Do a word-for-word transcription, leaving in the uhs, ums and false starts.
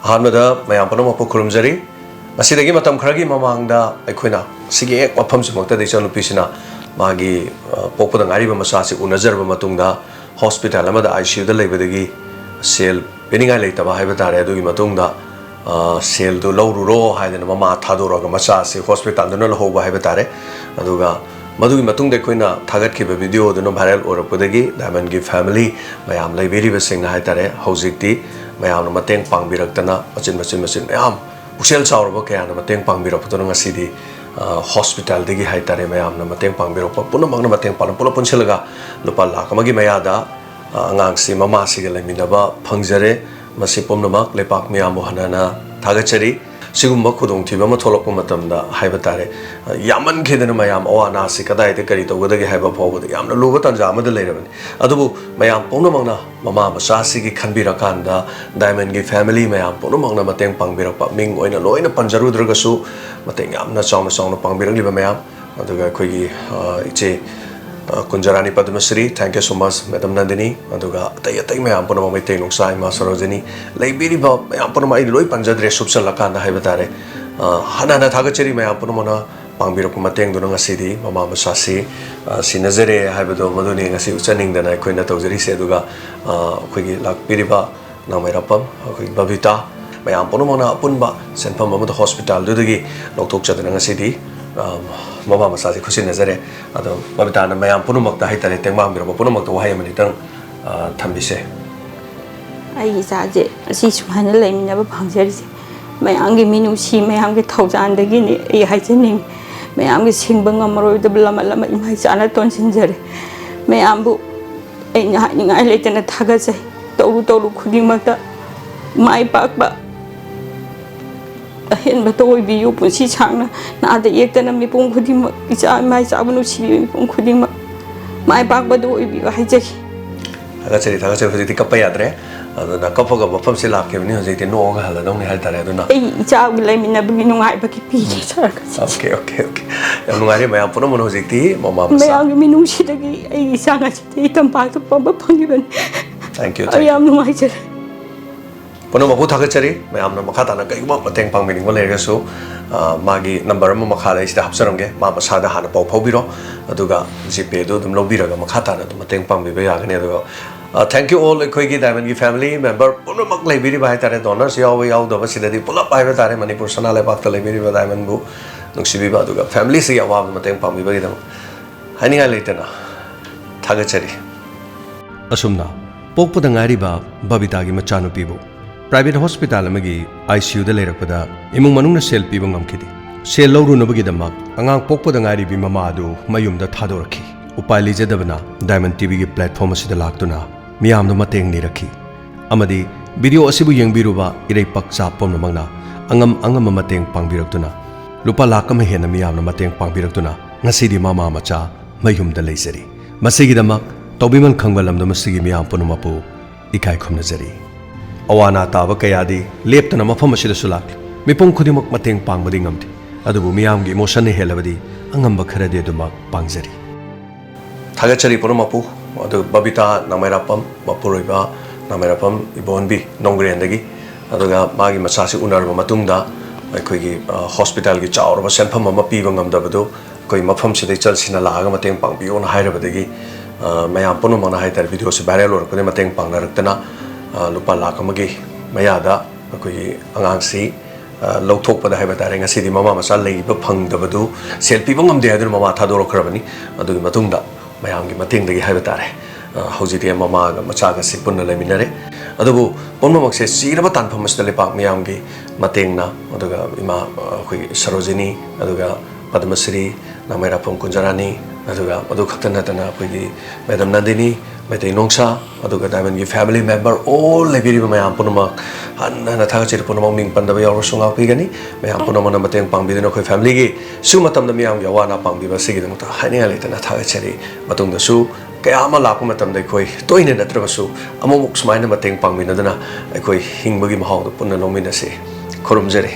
ꯑꯍꯥꯟꯕꯗ ꯃꯌꯥꯝ ꯄꯨꯝꯅꯃꯛꯄꯨ ꯈꯨꯔꯨꯝꯖꯔꯤ꯫ ꯉꯁꯤꯗꯒꯤ ꯃꯇꯝ ꯈꯔꯒꯤ ꯃꯃꯥꯡꯗ ꯑꯩꯈꯣꯏꯅ ꯁꯤꯒꯤ ꯍꯦꯛ ꯃꯐꯝꯁꯤꯃꯛꯇꯗ ꯏꯆꯥꯅꯨꯄꯤꯁꯤꯅ ꯃꯥꯒꯤ, ꯑ, ꯄꯣꯛꯄꯗ ꯉꯥꯏꯔꯤꯕ ꯃꯆꯥꯁꯤ ꯎꯅꯖꯔꯕ ꯃꯇꯨꯡꯗ, ꯍꯣꯁꯄꯤꯇꯥꯜ ꯑꯃꯗ ICUꯗ ꯂꯩꯕꯗꯒꯤ ꯁꯦꯜ ꯄꯤꯅꯤꯡꯉꯥꯏ ꯂꯩꯇꯕ ꯍꯥꯏꯕ ꯇꯥꯔꯦ꯫ ꯑꯗꯨꯒꯤ ꯃꯇꯨꯡꯗ, ꯑ, ꯁꯦꯜꯗꯨ ꯂꯧꯔꯨꯔꯣ ꯍꯥꯏꯗꯅ ꯃꯃꯥ ꯊꯥꯗꯣꯔꯛꯑꯒ ꯃꯆꯥꯁꯤ ꯍꯣꯁꯄꯤꯇꯥꯜꯗꯨꯅ ꯂꯧꯍꯧꯕ ꯍꯥꯏꯕ ꯇꯥꯔꯦ꯫ ꯑꯗꯨꯒ ꯃꯗꯨꯒꯤ ꯃꯇꯨꯡꯗ ꯑꯩꯈꯣꯏꯅ ꯊꯥꯒꯠꯈꯤꯕ ꯚꯤꯗꯤꯑꯣꯗꯨꯅ ꯚꯥꯏꯔꯦꯜ ꯑꯣꯏꯔꯛꯄꯗꯒꯤ ꯗꯥꯏꯃꯟꯒꯤ ꯐꯦꯃꯤꯂꯤ ꯃꯌꯥꯝ ꯂꯩꯕꯤꯔꯤꯕꯁꯤꯡꯅ ꯍꯥꯏ ꯇꯥꯔꯦ, ꯍꯧꯖꯤꯛꯇꯤ ꯃꯌꯥꯝꯅ ꯃꯇꯦꯡ ꯄꯥꯡꯕꯤꯔꯛꯇꯅ ꯃꯆꯤꯟ, ꯃꯆꯤꯟ, ꯃꯆꯤꯟ ꯃꯌꯥꯝ ꯄꯨꯛꯆꯦꯜ ꯆꯥꯎꯔꯕ ꯀꯌꯥꯅ ꯃꯇꯦꯡ ꯄꯥꯡꯕꯤꯔꯛꯄꯗꯨꯅ ꯉꯁꯤꯗꯤ, ꯑ, ꯍꯣꯁꯄꯤꯇꯥꯜꯗꯒꯤ ꯍꯥꯏ ꯇꯥꯔꯦ, ꯃꯌꯥꯝꯅ ꯃꯇꯦꯡ ꯄꯥꯡꯕꯤꯔꯛꯄ ꯄꯨꯝꯅꯃꯛꯅ ꯃꯇꯦꯡ ꯄꯥꯡ-, ꯄꯨꯂꯞ ꯄꯨꯟꯁꯤꯜꯂꯒ ꯂꯨꯄꯥ ꯂꯥꯈ ꯑꯃꯒꯤ ꯃꯌꯥꯗ, ꯑ, ꯑꯉꯥꯡꯁꯤ ꯃꯃꯥꯁꯤꯒ ꯂꯩꯃꯤꯟꯅꯕ ꯐꯪꯖꯔꯦ꯫ ꯃꯁꯤ ꯄꯨꯝꯅꯃꯛ ꯂꯩꯄꯥꯛ ꯃꯤꯌꯥꯝꯕꯨ ꯍꯟꯅ ꯍꯟꯅ ꯊꯥꯒꯠꯆꯔꯤ꯫ ꯁꯤꯒꯨꯝꯕ ꯈꯨꯗꯣꯡꯊꯤꯕ ꯑꯃ ꯊꯣꯛꯂꯛꯄ ꯃꯇꯝꯗ ꯍꯥꯏꯕ ꯇꯥꯔꯦ, ꯑ, ꯌꯥꯝꯃꯟꯈꯤꯗꯅ ꯃꯌꯥꯝ ꯑꯋꯥ ꯑꯅꯥꯁꯤ ꯀꯗꯥꯏꯗ ꯀꯔꯤ ꯇꯧꯒꯗꯒꯦ ꯍꯥꯏꯕ ꯐꯥꯎꯕꯗ ꯌꯥꯝꯅ ꯂꯨꯕ ꯇꯥꯟꯖꯥ ꯑꯃꯗ ꯂꯩꯔꯕꯅꯤ꯫ ꯑꯗꯨꯕꯨ ꯃꯌꯥꯝ ꯄꯨꯝꯅꯃꯛꯅ ꯃꯃꯥ ꯃꯆꯥꯁꯤꯒꯤ ꯈꯟꯕꯤꯔꯀꯥꯟꯗ ꯗꯥꯏꯃꯟꯒꯤ ꯐꯦꯃꯤꯂꯤ ꯃꯌꯥꯝ ꯄꯨꯝꯅꯃꯛꯅ ꯃꯇꯦꯡ ꯄꯥꯡꯕꯤꯔꯛꯄ, ꯃꯤꯡ ꯑꯣꯏꯅ ꯂꯣꯏꯅ ꯄꯟꯖꯔꯨꯗ꯭ꯔꯒꯁꯨ, ꯃꯇꯦꯡ ꯌꯥꯝꯅ ꯆꯥꯎꯅ ꯆꯥꯎꯅ ꯄꯥꯡꯕꯤꯔꯛꯂꯤꯕ ꯃꯌꯥꯝ, ꯑꯗꯨꯒ ꯑꯩꯈꯣꯏꯒꯤ, ꯑ, ꯏꯆꯦ, ꯑ, ꯀꯨꯟꯖꯔꯥꯅꯤ Padma Shri, thank you so much, Madam Nandini, ꯑꯗꯨꯒ ꯑꯇꯩ ꯑꯇꯩ ꯃꯌꯥꯝ ꯄꯨꯝꯅꯃꯛ, ꯃꯩꯇꯩ ꯅꯨꯡꯁꯥ, ꯏꯃꯥ ꯁꯔꯣꯖꯤꯅꯤ, ꯂꯩꯕꯤꯔꯤꯕ ꯃꯌꯥꯝ ꯄꯨꯝꯅꯃꯛ ꯑꯩ ꯂꯣꯏ ꯄꯟꯖꯗ꯭ꯔꯦ, ꯁꯨꯞꯆꯜꯂꯀꯥꯟꯗ ꯍꯥꯏꯕ ꯇꯥꯔꯦ꯫ ꯑ, ꯍꯟꯅ ꯍꯟꯅ ꯊꯥꯒꯠꯆꯔꯤ ꯃꯌꯥꯝ ꯄꯨꯝꯅꯃꯛꯅ ꯄꯥꯡꯕꯤꯔꯛꯄ ꯃꯇꯦꯡꯗꯨꯅ ꯉꯁꯤꯗꯤ ꯃꯃꯥ ꯃꯆꯥꯁꯤ, ꯑ, ꯁꯤꯟꯅꯖꯔꯦ ꯍꯥꯏꯕꯗꯣ ꯃꯗꯨꯅꯤ ꯉꯁꯤ ꯎꯠꯆꯅꯤꯡꯗꯅ ꯑꯩꯈꯣꯏꯅ ꯇꯧꯖꯔꯤꯁꯦ꯫ ꯑꯗꯨꯒ, ꯑ, ꯑꯩꯈꯣꯏꯒꯤ ꯂꯥꯛꯄꯤꯔꯤꯕ ꯅꯥꯎꯃꯩꯔꯥꯛꯄꯝ, ꯑꯩꯈꯣꯏꯒꯤ ꯕꯕꯤꯇꯥ, ꯃꯌꯥꯝ ꯄꯨꯝꯅꯃꯛꯅ ꯑꯄꯨꯟꯕ ꯁꯦꯟꯐꯝ ꯑꯃꯗ ꯍꯣꯁꯄꯤꯇꯥꯜꯗꯨꯗꯒꯤ ꯂꯧꯊꯣꯛꯆꯗꯅ ꯉꯁꯤꯗꯤ, ꯑ, ꯃꯃꯥ ꯃꯆꯥꯁꯤ ꯈꯨꯠꯁꯤꯟꯅꯖꯔꯦ꯫ ꯑꯗꯣ ꯕꯕꯤꯇꯥꯅ ꯃꯌꯥꯝ ꯄꯨꯝꯅꯃꯛꯇ ꯍꯥꯏꯇꯥꯔꯦ, ꯇꯦꯡꯕꯥꯡꯕꯤꯔꯛꯄ ꯄꯨꯝꯅꯃꯛꯇ ꯋꯥꯍꯩ ꯑꯃꯅꯤꯇꯪ, ꯑ, ꯊꯝꯕꯤꯁꯦ꯫ ꯑꯩꯒꯤ ꯏꯆꯥꯁꯦ ꯑꯁꯤ ꯁꯨꯃꯥꯏꯅ ꯂꯩꯃꯤꯟꯅꯕ ꯐꯪꯖꯔꯤꯁꯦ ꯃꯌꯥꯝꯒꯤ ꯃꯤꯅꯨꯡꯁꯤ, ꯃꯌꯥꯝꯒꯤ ꯊꯧꯖꯥꯟꯗꯒꯤꯅꯤ ꯑꯩ ꯍꯥꯏꯖꯅꯤꯡꯉꯤ꯫ ꯃꯌꯥꯝꯒꯤ ꯁꯤꯡꯕ ꯉꯝꯃꯔꯣꯏꯗꯕ ꯂꯃꯟ ꯑꯃ ꯏꯃꯥ ꯏꯆꯥꯅ ꯇꯣꯟꯁꯤꯟꯖꯔꯦ꯫ ꯃꯌꯥꯝꯕꯨ ꯑꯩꯅ ꯍꯥꯏꯅꯤꯡꯉꯥꯏ ꯂꯩꯇꯅ ꯊꯥꯒꯠꯆꯩ꯫ ꯇꯧꯔꯨ ꯇꯧꯔꯨ ꯈꯨꯗꯤꯡꯃꯛꯇ ꯃꯥꯏ ꯄꯥꯛꯄ ꯑꯍꯦꯟꯕꯇ ꯑꯣꯏꯕꯤꯌꯨ꯫ ꯄꯨꯟꯁꯤ ꯁꯥꯡꯅ ꯅꯥꯗ ꯌꯦꯛꯇꯅ ꯃꯤꯄꯨꯝ ꯈꯨꯗꯤꯡꯃꯛ, ꯏꯆꯥ ꯏꯃꯥ ꯏꯆꯥꯕꯨ ꯅꯨꯡꯁꯤꯕꯤꯕ ꯃꯤꯄꯨꯝ ꯈꯨꯗꯤꯡꯃꯛ ꯃꯥꯏ ꯄꯥꯛꯄꯗꯨ ꯑꯣꯏꯕꯤꯌꯨ ꯍꯥꯏꯖꯒꯦ꯫ ꯊꯥꯒꯠꯆꯔꯤ, ꯊꯥꯒꯠꯆꯔꯤ꯫ ꯍꯧꯖꯤꯛꯇꯤ ꯀꯞꯄ ꯌꯥꯗ꯭ꯔꯦ꯫ ꯑꯗꯨꯅ ꯀꯞꯄꯒ ꯃꯐꯝꯁꯤ ꯂꯥꯛꯈꯤꯕꯅꯤ, ꯍꯧꯖꯤꯛꯇꯤ ꯅꯣꯛꯑꯒ ꯍꯜꯂꯗꯧꯅꯤ ꯍꯥꯏꯇꯥꯔꯦ꯫ ꯑꯗꯨꯅ ꯑꯩ ꯏꯆꯥꯒꯤ ꯂꯩꯃꯤꯟꯅꯕꯒꯤ ꯅꯨꯡꯉꯥꯏꯕꯒꯤ ꯄꯤꯒꯦ ꯁꯥꯔꯒ꯫ Okay, okay, okay. ꯌꯥꯝ ꯅꯨꯡꯉꯥꯏꯔꯦ ꯃꯌꯥꯝ ꯄꯨꯝꯅꯃꯛꯅ ꯍꯧꯖꯤꯛꯇꯤ ꯃꯃꯥ ꯃꯆꯥ꯫ ꯃꯌꯥꯝꯒꯤ ꯃꯤꯅꯨꯡꯁꯤꯗꯒꯤ ꯑꯩꯒꯤ ꯏꯆꯥ ꯉꯁꯤꯗꯤ ꯑꯩ ꯇꯝꯄꯥꯛꯇ ꯄꯣꯛꯄ ꯐꯪꯉꯤꯕꯅꯤ꯫ Thank you, ꯑꯩ thank you. ꯌꯥꯝ ꯅꯨꯡꯉꯥꯏꯖꯔꯦ꯫ ꯄꯨꯝꯅꯃꯛꯄꯨ ꯊꯥꯒꯠꯆꯔꯤ꯫ ꯃꯌꯥꯝꯅ ꯃꯈꯥ ꯇꯥꯅ ꯀꯩꯒꯨꯝꯕ ꯃꯇꯦꯡ ꯄꯥꯡꯕꯤꯅꯤꯡꯕ ꯂꯩꯔꯒꯁꯨ, ꯑ, ꯃꯥꯒꯤ ꯅꯝꯕꯔ ꯑꯃ ꯃꯈꯥꯗ ꯑꯩ ꯁꯤꯗ ꯍꯥꯞꯆꯔꯝꯒꯦ, ꯃꯥ ꯃꯁꯥꯗ ꯍꯥꯟꯅ ꯄꯥꯎ ꯐꯥꯎꯕꯤꯔꯣ, ꯑꯗꯨꯒ ꯖꯤꯄꯦꯗꯨ ꯑꯗꯨꯝ ꯂꯧꯕꯤꯔꯒ ꯃꯈꯥ ꯇꯥꯅ ꯑꯗꯨꯝ ꯃꯇꯦꯡ ꯄꯥꯡꯕꯤꯕ ꯌꯥꯒꯅꯤ꯫ ꯑꯗꯨꯒ, ꯑ, thank you all, ꯑꯩꯈꯣꯏꯒꯤ ꯗꯥꯏꯃꯟꯒꯤ ꯐꯦꯃꯤꯂꯤ ꯃꯦꯝꯕꯔ ꯄꯨꯝꯅꯃꯛ ꯂꯩꯕꯤꯔꯤꯕ ꯍꯥꯏꯇꯥꯔꯦ, ꯗꯣꯅꯔꯁ ꯌꯥꯎꯕ ꯌꯥꯎꯗꯕ, ꯁꯤꯗꯗꯤ ꯄꯨꯂꯞ ꯍꯥꯏꯕ ꯇꯥꯔꯦ, ꯃꯅꯤꯄꯨꯔ ꯁꯅꯥ ꯂꯩꯕꯥꯛꯇ ꯂꯩꯕꯤꯔꯤꯕ ꯗꯥꯏꯃꯟꯕꯨ ꯅꯨꯡꯁꯤꯕꯤꯕ, ꯑꯗꯨꯒ ꯐꯦꯃꯤꯂꯤꯁꯤꯒꯤ ꯑꯋꯥꯕ ꯃꯇꯦꯡ ꯄꯥꯡꯕꯤꯕꯒꯤꯗꯃꯛ ꯍꯥꯏꯅꯤꯡꯉꯥꯏ ꯂꯩꯇꯅ ꯊꯥꯒꯠꯆꯔꯤ꯫ ꯑꯁꯨꯝꯅ ꯄꯣꯛꯄꯗ ꯉꯥꯏꯔꯤꯕ ꯕꯕꯤꯇꯥꯒꯤ ꯃꯆꯥꯅꯨꯄꯤꯕꯨ ꯄ꯭ꯔꯥꯏꯚꯦꯠ ꯍꯣꯁꯄꯤꯇꯥꯜ ꯑꯃꯒꯤ ꯑꯥꯏ ꯁꯤ ꯌꯨꯗ ꯂꯩꯔꯛꯄꯗ ꯏꯃꯨꯡ ꯃꯅꯨꯡꯅ ꯁꯦꯜ ꯄꯤꯕ ꯉꯝꯈꯤꯗꯦ꯫ ꯁꯦꯜ ꯂꯧꯔꯨꯅꯕꯒꯤꯗꯃꯛ ꯑꯉꯥꯡ ꯄꯣꯛꯄꯗ ꯉꯥꯏꯔꯤꯕꯤ ꯃꯃꯥ ꯑꯗꯨ ꯃꯌꯨꯝꯗ ꯊꯥꯗꯣꯔꯛꯈꯤ꯫ ꯎꯄꯥꯏ ꯂꯩꯖꯗꯕꯅ ꯗꯥꯏꯃꯟ ꯇꯤꯚꯤꯒꯤ ꯄ꯭ꯂꯦꯠꯐꯣꯝ ꯑꯁꯤꯗ ꯂꯥꯛꯇꯨꯅ ꯃꯤꯌꯥꯝꯗ ꯃꯇꯦꯡ ꯅꯤꯔꯛꯈꯤ꯫ ꯑꯃꯗꯤ ꯚꯤꯗꯤꯑꯣ ꯑꯁꯤꯕꯨ ꯌꯦꯡꯕꯤꯔꯨꯕ ꯏꯔꯩꯄꯥꯛꯆꯥ ꯄꯨꯝꯅꯃꯛꯅ ꯑꯉꯝ ꯑꯉꯝꯕ ꯃꯇꯦꯡ ꯄꯥꯡꯕꯤꯔꯛꯇꯨꯅ ꯂꯨꯄꯥ ꯂꯥꯈ ꯑꯃ ꯍꯦꯟꯅ ꯃꯤꯌꯥꯝꯅ ꯃꯇꯦꯡ ꯄꯥꯡꯕꯤꯔꯛꯇꯨꯅ ꯉꯁꯤꯗꯤ ꯃꯃꯥ ꯃꯆꯥ ꯃꯌꯨꯝꯗ ꯂꯩꯖꯔꯤ꯫ ꯃꯁꯤꯒꯤꯗꯃꯛ ꯇꯧꯕꯤꯃꯜ ꯈꯪꯕ ꯂꯝꯗꯝ ꯑꯁꯤꯒꯤ ꯃꯤꯌꯥꯝ ꯄꯨꯝꯅꯃꯛꯄꯨ ꯏꯀꯥꯏ ꯈꯨꯝꯅꯖꯔꯤ꯫ ꯑꯋꯥ ꯑꯅꯥ ꯇꯥꯕ ꯀꯌꯥꯗꯤ ꯂꯦꯞꯇꯅ ꯃꯐꯝ ꯑꯁꯤꯗꯁꯨ ꯂꯥꯛꯂꯤ꯫ ꯃꯤꯄꯨꯝ ꯈꯨꯗꯤꯡꯃꯛ ꯃꯇꯦꯡ ꯄꯥꯡꯕꯗꯤ ꯉꯝꯗꯦ, ꯑꯗꯨꯕꯨ ꯃꯤꯌꯥꯝꯒꯤ ꯏꯃꯣꯁꯟꯅ ꯍꯦꯜꯂꯕꯗꯤ ꯑꯉꯝꯕ ꯈꯔꯗꯤ ꯑꯗꯨꯃꯛ ꯄꯥꯡꯖꯔꯤ꯫ ꯊꯥꯒꯠꯆꯔꯤ ꯄꯨꯝꯅꯃꯛꯄꯨ꯫ ꯑꯗꯨ ꯕꯕꯤꯇꯥ ꯅꯥꯃꯩꯔꯥꯄꯝ, ꯃꯄꯨꯔꯣꯏꯕ ꯅꯥꯃꯩꯔꯥꯄꯝ ꯏꯕꯣꯟꯕꯤ ꯅꯣꯡꯒ꯭ꯔꯦꯟꯗꯒꯤ, ꯑꯗꯨꯒ ꯃꯥꯒꯤ ꯃꯆꯥꯁꯤ ꯎꯅꯔꯕ ꯃꯇꯨꯡꯗ ꯑꯩꯈꯣꯏꯒꯤ, ꯑ, ꯍꯣꯁꯄꯤꯇꯥꯜꯒꯤ ꯆꯥꯎꯔꯕ ꯁꯦꯟꯐꯝ ꯑꯃ ꯄꯤꯕ ꯉꯝꯗꯕꯗꯨ ꯑꯩꯈꯣꯏ ꯃꯐꯝꯁꯤꯗ ꯏꯆꯜꯁꯤꯅ ꯂꯥꯛꯑꯒ ꯃꯇꯦꯡ ꯄꯥꯡꯕꯤꯌꯣꯅ ꯍꯥꯏꯔꯕꯗꯒꯤ, ꯑ, ꯃꯌꯥꯝ ꯄꯨꯝꯅꯃꯛꯅ ꯍꯥꯏꯇꯥꯔꯦ, ꯚꯤꯗꯤꯑꯣꯁꯤ ꯚꯥꯏꯔꯦꯜ ꯑꯣꯏꯔꯛꯄꯗꯒꯤ ꯃꯇꯦꯡ ꯄꯥꯡꯅꯔꯛꯇꯅ, ꯑ, ꯂꯨꯄꯥ ꯂꯥꯈ ꯑꯃꯒꯤ ꯃꯌꯥꯗ ꯑꯩꯈꯣꯏꯒꯤ ꯑꯉꯥꯡꯁꯤ, ꯑ, ꯂꯧꯊꯣꯛꯄꯗ ꯍꯥꯏꯕ ꯇꯥꯔꯦ, ꯉꯁꯤꯗꯤ ꯃꯃꯥ ꯃꯆꯥ ꯂꯩꯕ ꯐꯪꯗꯕꯗꯨ ꯁꯦꯜ ꯄꯤꯕ ꯉꯝꯗꯦ ꯍꯥꯏꯗꯨꯅ ꯃꯃꯥ ꯊꯥꯗꯣꯔꯛꯈ꯭ꯔꯕꯅꯤ꯫ ꯑꯗꯨꯒꯤ ꯃꯇꯨꯡꯗ ꯃꯌꯥꯝꯒꯤ ꯃꯇꯦꯡꯗꯒꯤ ꯍꯥꯏꯕ ꯇꯥꯔꯦ, ꯑ, ꯍꯧꯖꯤꯛꯇꯤ ꯃꯃꯥꯒ ꯃꯆꯥꯒꯁꯤ ꯄꯨꯟꯅ ꯂꯩꯃꯤꯟꯅꯔꯦ꯫ ꯑꯗꯨꯕꯨ ꯄꯨꯝꯅꯃꯛꯁꯦ ꯆꯤꯔꯕ ꯇꯥꯟꯐꯝ ꯑꯁꯤꯗ ꯂꯩꯄꯥꯛ ꯃꯤꯌꯥꯝꯒꯤ ꯃꯇꯦꯡꯅ, ꯑꯗꯨꯒ ꯏꯃꯥ, ꯑ, ꯑꯩꯈꯣꯏꯒꯤ ꯁꯔꯣꯖꯤꯅꯤ, ꯑꯗꯨꯒ ꯄꯗꯃꯁ꯭ꯔꯤ, ꯅꯥꯃꯩꯔꯥꯄꯝ ꯀꯨꯟꯖꯔꯥꯅꯤ, ꯑꯗꯨꯒ ꯃꯗꯨ ꯈꯛꯇ ꯅꯠꯇꯅ ꯑꯩꯈꯣꯏꯒꯤ ꯃꯦꯗꯝ ꯅꯟꯗꯤꯅꯤ, ꯃꯩꯇꯩ ꯅꯣꯡꯁꯥ, ꯑꯗꯨꯒ ꯗꯥꯏꯃꯟꯒꯤ ꯐꯦꯃꯤꯂꯤ ꯃꯦꯝꯕꯔ ꯑꯣꯜ ꯂꯩꯕꯤꯔꯤꯕ ꯃꯌꯥꯝ ꯄꯨꯝꯅꯃꯛ ꯍꯟꯅ ꯍꯟꯅ ꯊꯥꯒꯠꯆꯔꯤ꯫ ꯄꯨꯝꯅꯃꯛ ꯃꯤꯡ ꯄꯟꯗꯕ ꯌꯥꯎꯔꯁꯨ ꯉꯥꯛꯄꯤꯒꯅꯤ꯫ ꯃꯌꯥꯝ ꯄꯨꯝꯅꯃꯛꯅ ꯃꯇꯦꯡ ꯄꯥꯡꯕꯤꯗꯨꯅ ꯑꯩꯈꯣꯏ ꯐꯦꯃꯤꯂꯤꯒꯤ ꯁꯤꯒꯨꯝꯕ ꯃꯇꯝꯗ ꯃꯤꯌꯥꯝꯒꯤ ꯑꯋꯥ ꯑꯅꯥ ꯄꯥꯡꯕꯤꯕ ꯑꯁꯤꯒꯤꯗꯃꯛꯇ ꯍꯥꯏꯅꯤꯡꯉꯥꯏ ꯂꯩꯇꯅ ꯊꯥꯒꯠꯆꯔꯤ꯫ ꯃꯇꯨꯡꯗꯁꯨ ꯀꯌꯥ ꯑꯃ ꯂꯥꯛꯄ ꯃꯇꯝꯗ ꯑꯩꯈꯣꯏ ꯇꯣꯏꯅ ꯅꯠꯇ꯭ꯔꯕꯁꯨ ꯑꯃꯨꯛꯃꯨꯛ ꯁꯨꯃꯥꯏꯅ ꯃꯇꯦꯡ ꯄꯥꯡꯃꯤꯟꯅꯗꯨꯅ ꯑꯩꯈꯣꯏ ꯍꯤꯡꯕꯒꯤ ꯃꯍꯥꯎꯗꯣ ꯄꯨꯟꯅ ꯂꯧꯃꯤꯟꯅꯁꯤ꯫ ꯈꯨꯔꯨꯝꯖꯔꯤ꯫